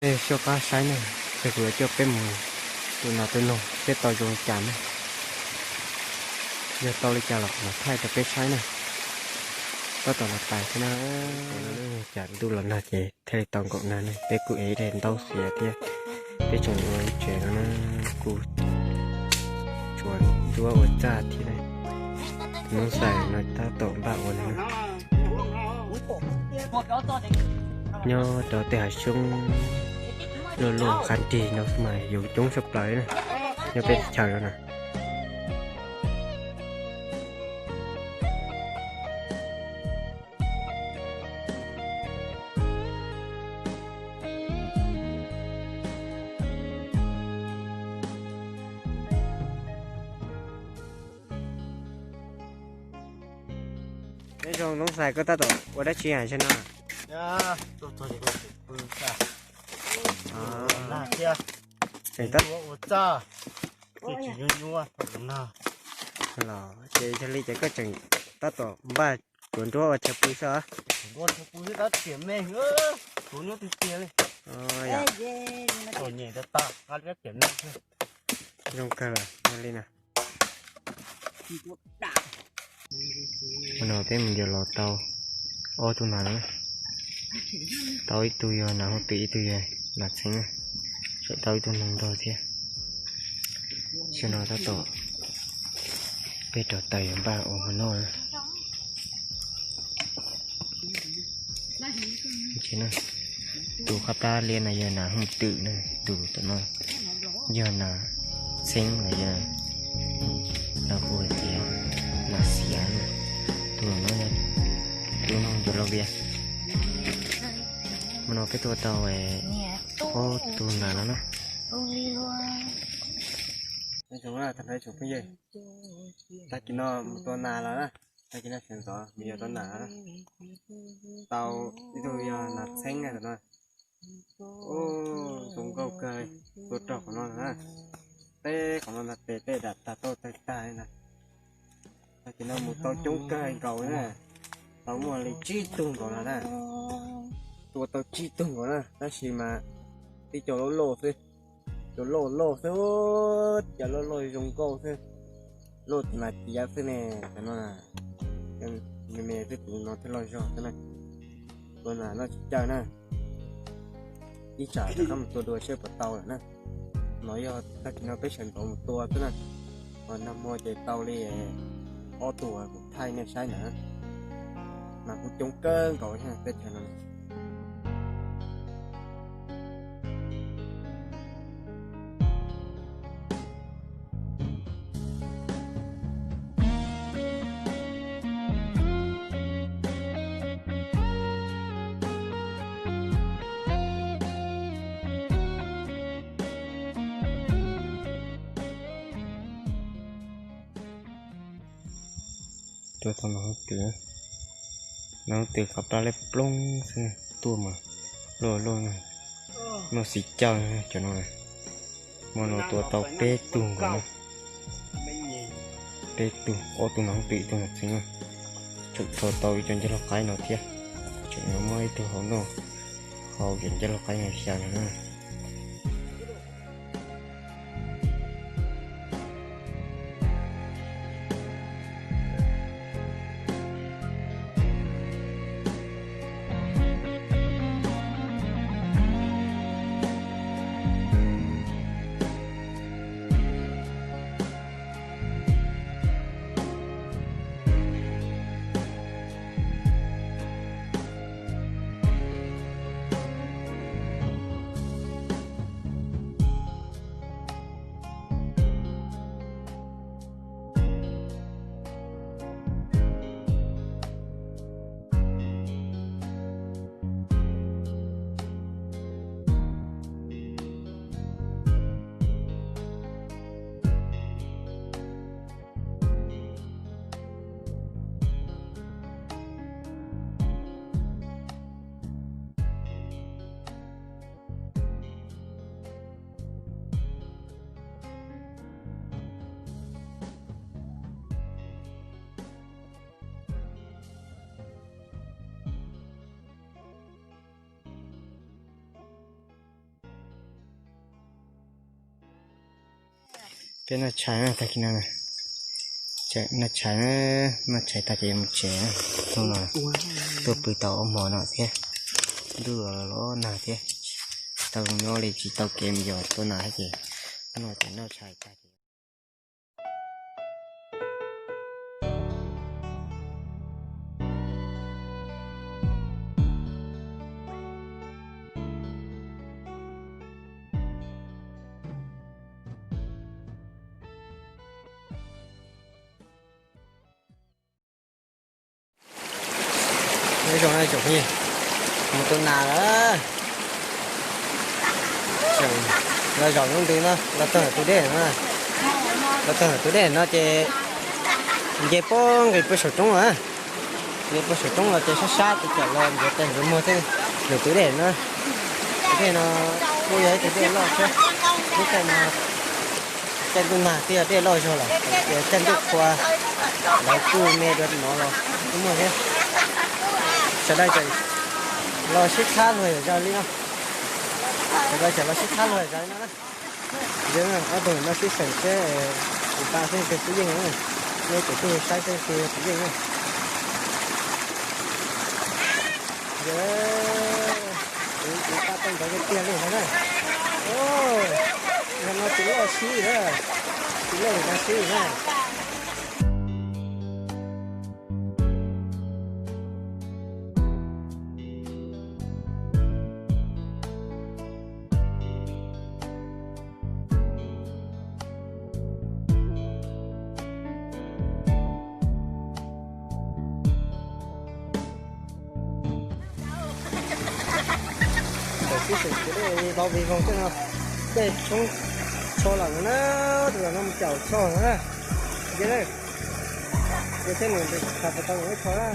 Peb soj qab saib na, ces kuv yuav coj peb mus tu nas tu noog seb tau zoo li cas na. Yog tau li cas los kuv mam thaij rau peb saib na. Tab tom los tais thiab na. Cas ntuj los nag ces thiaj li tau nkaum nag ne, peb kuj ev ib daim ntaub xiav thiab. Peb tseem ua ib tsev no na, kuj tsuas nruab ua txaj thiab na. Noob Xais no tab tom npaj ua no na. Nyob rau tej hav xyoob luaj luaj qab nrig no mas yus coob tshaj plaws na, nyob peb teb chaws no na. Nyob zoo Noob Xais, koj tab tom ua dab tsi hais saib no? Tseem tab los ces yog li ces koj tseem tab tom npaj cuav nruab ua chaw pw xwb. Zoo kawg li na. Ua no peb mus ncaws los tau ob tug nas lawm. Tau ib tug yog nas hooj twm, ib tug yog nas txheeb na. Tseem tau ib tug noog nrog thiab. Xyoo no tab tom peb rau taws yuav npaj ua hmo noj na. Tus qab plab liab no yog nas hooj twm na, tus tom no yog nas txheeb los yog lawv hu tias nas xiav na. Tus no yog tus noog cov lauj vias. Hmo no peb tua tau ob tug nas no na. Tag kis no mus tua nas los na, tag kis no sawv ntxov mus yos tau nas na. Tau ib tug yog nas txheeb na no. Ub, zoo nkauj kawg, tua rau qhov no na. Teb qhov no ntag, tes tej dam tag tauj tag tag li ntag. Tag kis no mus tau coob kawg nkaus na, tau muaj li tsib tug nkaus no na. Tua tau tsib tug nkaus na, tab sis mas tib co loj loj xwb, co loj loj xwb, cov loj loj zoo nkauj xwb, loj tus nas tiav xwb ne. Cov no me me xwb, tus no thiaj loj zog xwb na. Tua nas noj tsis caw na. Ib tsam rov qab mus tua dua seb puas tau lawm na. No yog tag kis no peb sawv ntxov mus tua xwb na. Ho nag hmo ces tau li ob tug kuv thaij nej saib ntawd, mas kuj coob kawg nkaus teb chaws no. Tua tau nas hooj twm, nas hooj twm qhov plab liab ploog xwb, tuaj mas luaj luaj, noj xis caw cov no. Hmo no tua tau peb tug nkaus na, peb tug, ob tug nas hooj twm ib tug nas txheeb na. Tseem rho tau ib co ncauj laug qaib no thiab, tseem muab ib tug hau noj hauv cov ncauj laug qaib no xyaw no na. Peb noj tshais na, tag kis no noj tshais na, noj tshais tag ces yuav mus tsev. Hnub no tuaj pw tau ob hmo no thiab, ntuj los los nag thiab, tsis tau zoo nyob li, tsis tau kev mus yos tuaj na ces hnub no ces noj tshais tag ces Nyob zoo na tsoom phooj ywg, mus tua nas lawm. Los zaum lub ntws no los txog tus dej no, los txog tus dej no ces nce pob nqis puag saum roob a, nce puag saum roob los ces sab sab ces caum los ntxuav tes ntxuav muag thiab. Nws tus dej no, tus dej no kuj yog ib tus dej loj thiab. Lub caij no caij ntuj nag twb yog dej loj zog lawm, ces caij ntuj qhua lawv kuj me dua no los kuj muaj thiab. Sawv daws los sib txhab luag zom zaws li no, sawv daws los sib txhab luag zom zaws li no na. Yog ob tug no sib seem seb kuv pa xeeb twg twb yeej, nej tseem tuaj saib xeeb twg twb yeej na. Yog kuv, kuv pa tau ntawd tiag tiag li ntag na. Yog no tus loj sib na, tus loj li no sib na. Tawm sib seem kuv dej vau vig voog tej no, dej tshoob tsho lawm no na, tus los no mus caum tsho no na. Ces thiab nws nqis qhov tau ib tsho na.